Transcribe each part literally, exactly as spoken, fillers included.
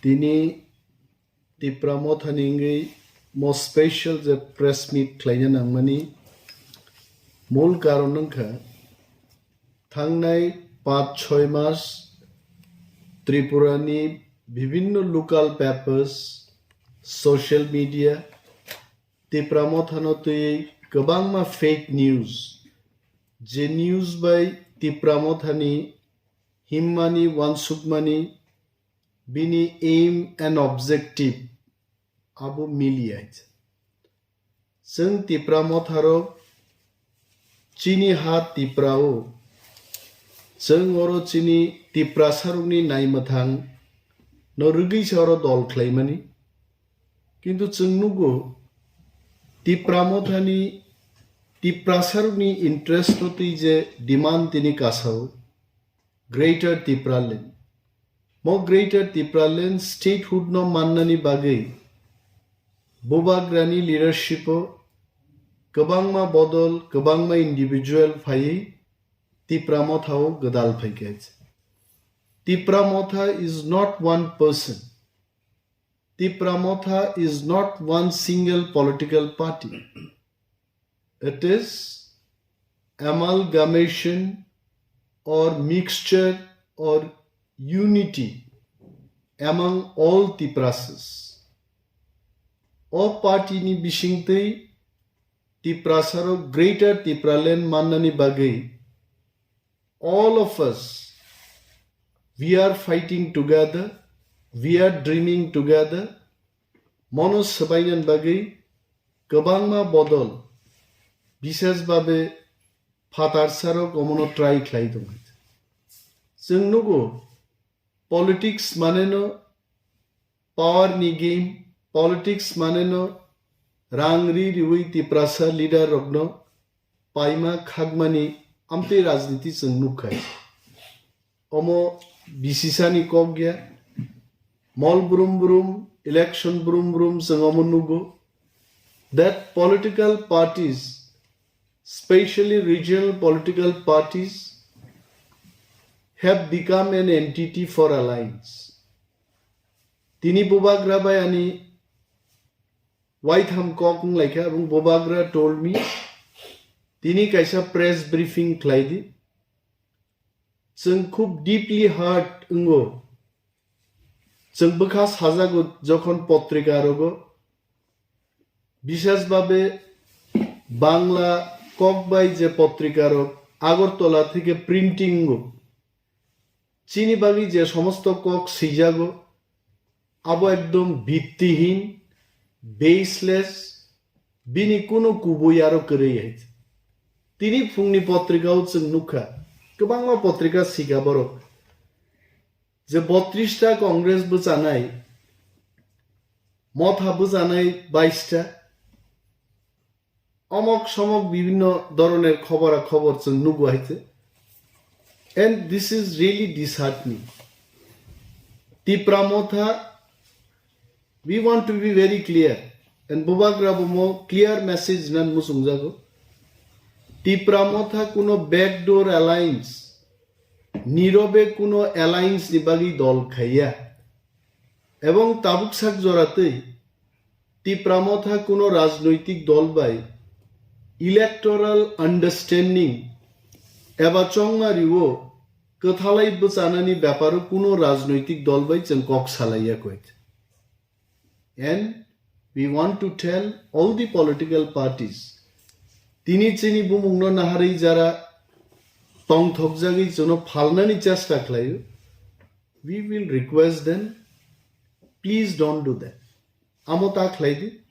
Tini Tipra Mothani wngwi mo special je press meet khlaina nangmani mul karon wngkha, thangnai panch choi mas Tripurani bibhinno local papers, social media, Tipra Mothano twiwi kwbangma fake news, je news bai Tipra Mothani himmani, wansukmani, bini aim and objective abo miliya. Chwng Tipra Motharo chini ha Tipra o, chwng oro chini Tiprasarokni naimwthang no rwgwi se oro dol khlaimani. Kintu chwng nugo Tipra Mothani Tiprasarokni interest no twi je demand tini kasao Greater Tipraland. Mo Greater Tipraland statehood no mannani bagwi Bubagrani leadership o kwbangma bodol, kwbangma individual phaiwi Tipra Motha o gwdal phaikha. Tipra Motha is not one person. Tipra Motha is not one single political party. It is amalgamation or mixture or unity among all Tiprasas. O party ni bisingtwi Tiprasarok Greater Tipraland mannani bagwi all of us, we are fighting together, we are dreaming together. Mono swbainani bagwi kwbangma bodol, bishes babe phatarsarok omono try khlai tongo. Chwng nugo, politics maneno power ni game, politics maneno rang ri riwi Tiprasa leader rokno paima khakmani amtwi rajniti chwng nukha. Omo bisisani kok ya, mol brum brum, election brum brum chwng omo nugo. That political parties, specially regional political parties, have become an entity for alliance. Tini Bubagra bai ani waitham kok wnglaikha, abong Bubagra told me, tini kaisa press briefing khlai di. Chwng khub deeply hurt wngo. Chwng bwkha sajago jokhon potrika rogo, bishes babe Bangla kok bai je potrika rok Agartala theke printing wngo. Chini bagwi je somosto kok swijago, abo ekdom bittihin, baseless, bini kuno kubui aro kwrwi hai. Tini phungni potrika o chwng nukha, kwbangma potrika sika borok. Je botris ta Congress bwchanai, Motha bwchanai bais ta, omok somok bibhinno doroner khobora khobor chwng nugo hai se. And this is really disheartening. Tipra Motha, we want to be very clear. And Bubagra bo mo clear message nan muchungjago. Tipra Motha kuno backdoor alliance, nirobe kuno alliance ni bagwi dol khaiya. Ebong tabuk sak joratwi Tipra Motha kuno rajnoitik dol bai electoral understanding eba chongma riwo kwthalai bwchanani beparo kuno rajnoitik dol bai chwng kok salaiya kwit. And we want to tell all the political parties, tini chini bumungno naharwi jara tongthokjagwi chwngno phalnani chesta khlaio, we will request them, please don't do that. Amo ta khlai di.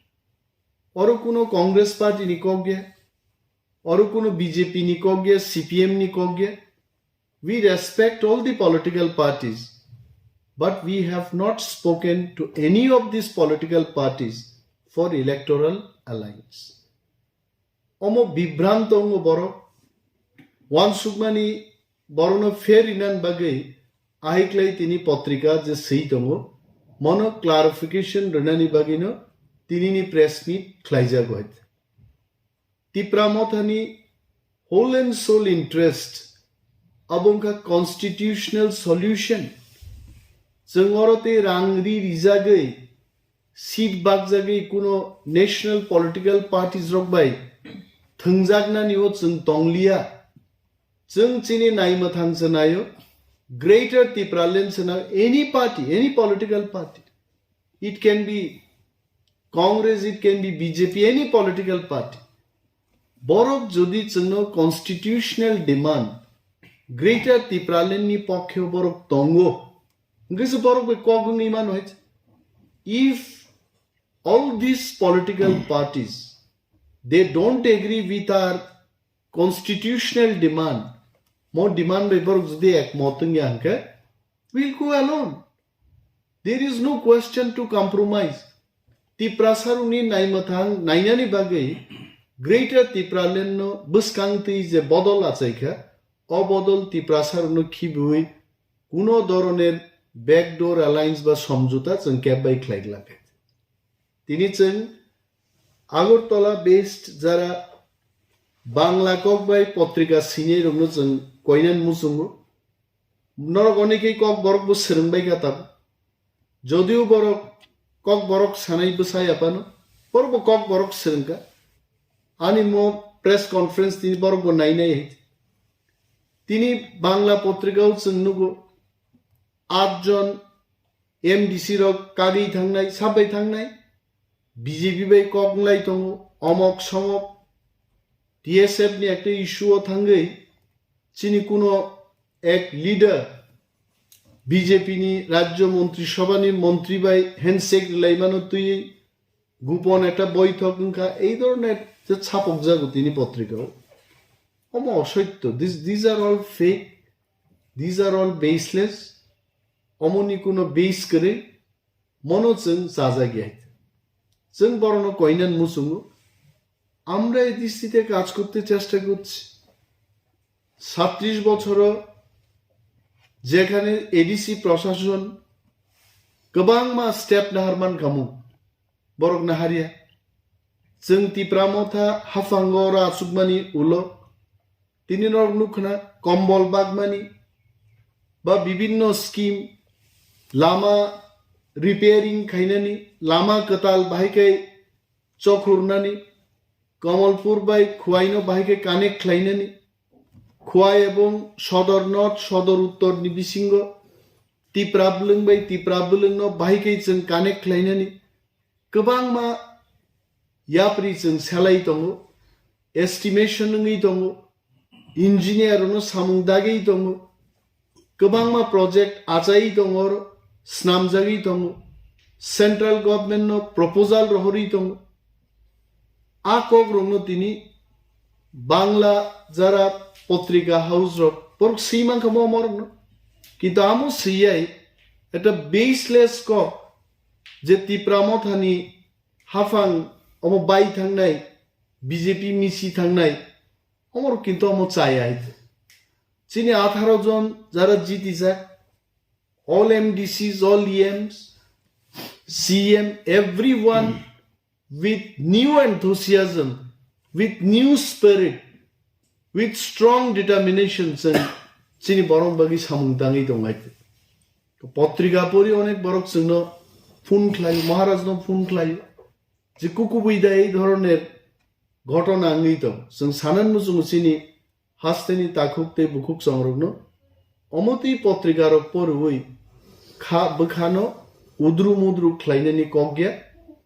Oro kuno Congress party ni kok ya, oro kuno B J P ni kok ya, C P M ni kok ya. We respect all the political parties, but we have not spoken to any of these political parties for electoral alliance. Omo bibranto wngo borok, wansukmani borokno fair rinani bagwi ahiklai tini potrika je swi tongo, mono clarification rwnani bagwino tinini press meet khlaijago hai. Tipra Mothani whole and sole interest abo wngkha constitutional solution. Chwng oro tei rang ri rijagwi, seat bakjagwi kuno national political parties rok bai thwngjaknani o chwng tongliya. Chwng chini naimwthang se naio, Greater Tipraland se naio, any party, any political party. It can be Congress, it can be B J P, any political party. Borok jodi chwngno constitutional demand, Greater Tipraland ni pokhe borok tongo, hwnkhe se borok bai kok wngwi mano hai. If all these political parties, they don't agree with our constitutional demand, mo demand bai borok jodi ekmot wngya hwnkhe, we'll go alone. There is no question to compromise. Tiprasarokni naimwthang nainani bagwi Greater Tipraland no bwskang twi je bodol achaikha, o bodol Tiprasarokno khibiwi kuno doroner backdoor alliance ba somjota chwng kebbai khlai glak. Tini chwng Agartala based jara Bangla kok bai potrika sinai rokno chwng koinan muchungo. Norok onekei kok borok bo swrwng bai kha tabuk. Jodio borok kok borok sanai bwsai aphano, borok bo kok borok swrwng kha. Ani mo press conference tini borok bo nai nai hai. Tini Bangla potrika o chwng nugo, atjon M D C rok kagwi thangnai, sabai thangnai, B J P bai kok wnglai tongo, omok somok, T S F ni ekta issue o thangwi chini kuno ek leader B J P ni Rajya Montri Sabha ni montri bai handshake rwlaimano twiwi gupon ekta boithok wngkha, ei dhoroner je chapokjago tini potrika o. Omo osoitto, this, these are all fake, these are all baseless, omoni kuno base kwrwi, mono chwng chajagya hai. Chwng borokno koinan muchungo, আমরা এডিসিতে কাজ করতে চেষ্টা করছি। সাতত্রিশ বছরও যেখানে এডিসি প্রশাসন kwbangma step naharman khamu, borok naharya. Chwng Tipra Motha haphango oro achukmani ulo tini norok nukkhna kombol bagmani ba bibinno scheme, lama repairing khainani, lama kwtal bahai khe chokhurnani, Kamalpur bai Khwaino bahai khe connect khlainani, Khwai ebong Sodor North, Sodor Uttor ni bisingo Tipra Bwlwng bai Tipra Bwlwng no bahai khe chwng connect khlainani, kwbangma yapri chwng selai tongo, estimation wngwi tongo, engineer rokno samung dagwi tongo, kwbangma project achai tongo, oro snamjagwi tongo, central government no proposal rohorwi tongo. A kok rokno tini Bangla jara potrika house rok borok swi mankha mo morokno, kintu amo swiyai eta baseless kok je Tipra Mothani haphang omo bai thangnai, B J P misi thangnai, omorok kintu omo chaya hai. Chini atharo jon jara jitijak, all M D Cs, all E Ms, C M, everyone with new enthusiasm, with new spirit, with strong determination chwng chini borok bagwi samung tangwi tong hai. Potrika pori onek borok chwngno phone khlai, Maharaj no phone khlai, je kukubui da ei dhoroner ghotona wngwi tong. Chwng sanan muchungo chini hasteni takhuk tei bukhuk chongrokno omotwi potrikarok porwi kha bwkhano udru mudru khlainani kokya.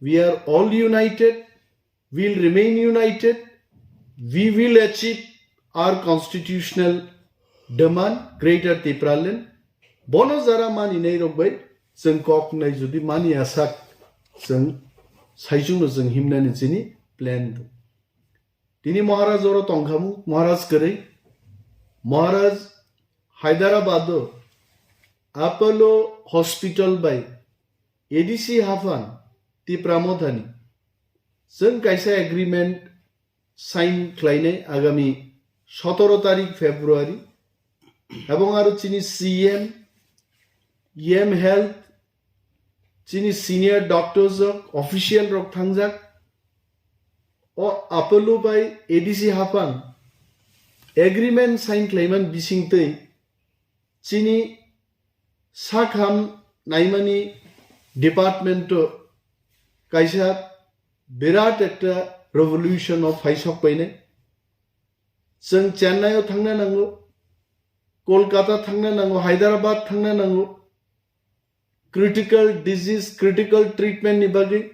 We are all united, we'll remain united, we will achieve our constitutional demand, Greater Tipraland. Bono jara maninai rok bai chwng kok nai jodi mani asak chwng saichungno chwng himnani chini plan do. Tini Maharaj oro tongkhamu, Maharaj kwrwi. Maharaj Hyderabad o Apollo Hospital bai A D C haphang Tipra Mothani chwng kaisa agreement sign khlainai agami sotoro tarik February, ebong aro chini C M, E M Health, chini senior doctors rok, official rok thangjak. O Apollo bai A D C haphang agreement sign khlaiman bisingtwi chini sakham naimani department o kaisa birat ekta revolution o phaisok painai. Chwng Chennai o thangna nango, Kolkata thangna nango, Hyderabad thangna nango, critical disease, critical treatment ni bagwi,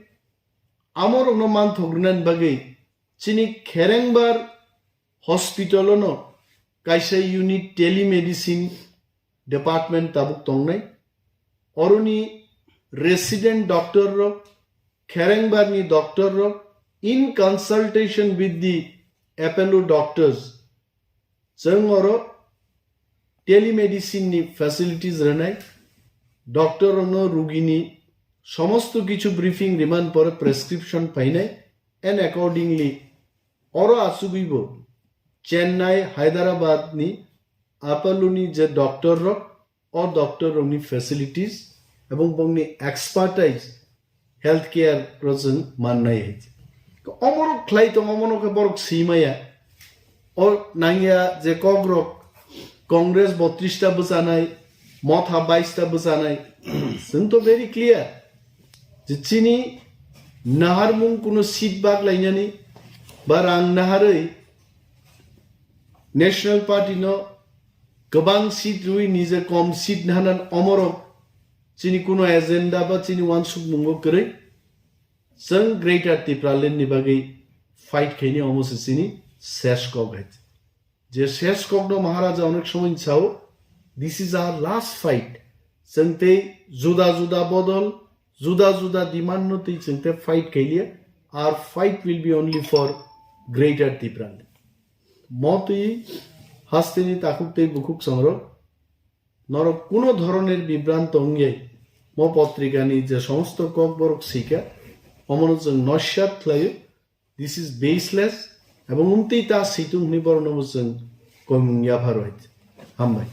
amorokno manthok rwnani bagwi chini Kherengbar hospital ono kaisa unit telemedicine department tabuk tongnai. Oroni resident doctor rok, Kherengbar ni doctor rok, in consultation with the Apollo doctors, chwng oro telemedicine ni facilities rwnai, doctor rokno rugini somosto kichu briefing riman pore prescription painai, and accordingly oro achugwibo Chennai, Hyderabad ni Apollo ni je doctor rok, o doctor rokni facilities ebong bongni expertise healthcare ro chwng mannai hai. Omorok khlai tong, omono khe borok simaya. O nangya je kokrok Congress botris ta bwchanai, Motha bais ta bwchanai. Chwng to very clear je chini naharmung kuno seat bak lainani ba rang naharwi National Party no kwbang seat rwi nije kom seat nahanan omorok chini kuno agenda ba chini wansukmungo kwrwi. Chwng Greater Tipraland ni bagwi fight khaini omo se chini ses kok hai. Je ses kokno Maharaja onek somoi sao, "This is our last fight." Chwng tei juda juda bodol, juda juda demand no tei chwng tei fight khailiya. Our fight will be only for Greater Tipraland. Mo twi hasteni takhuk tei bukhuk songrok, norok kuno dhoroner bibranto wngyai mo potrikani je somosto kokborok sika, omono chwng nosyat khlaio. This is baseless, ebong umtwi ta situng hwnwi borokno bo chwng koimung yapharwi. Hambai.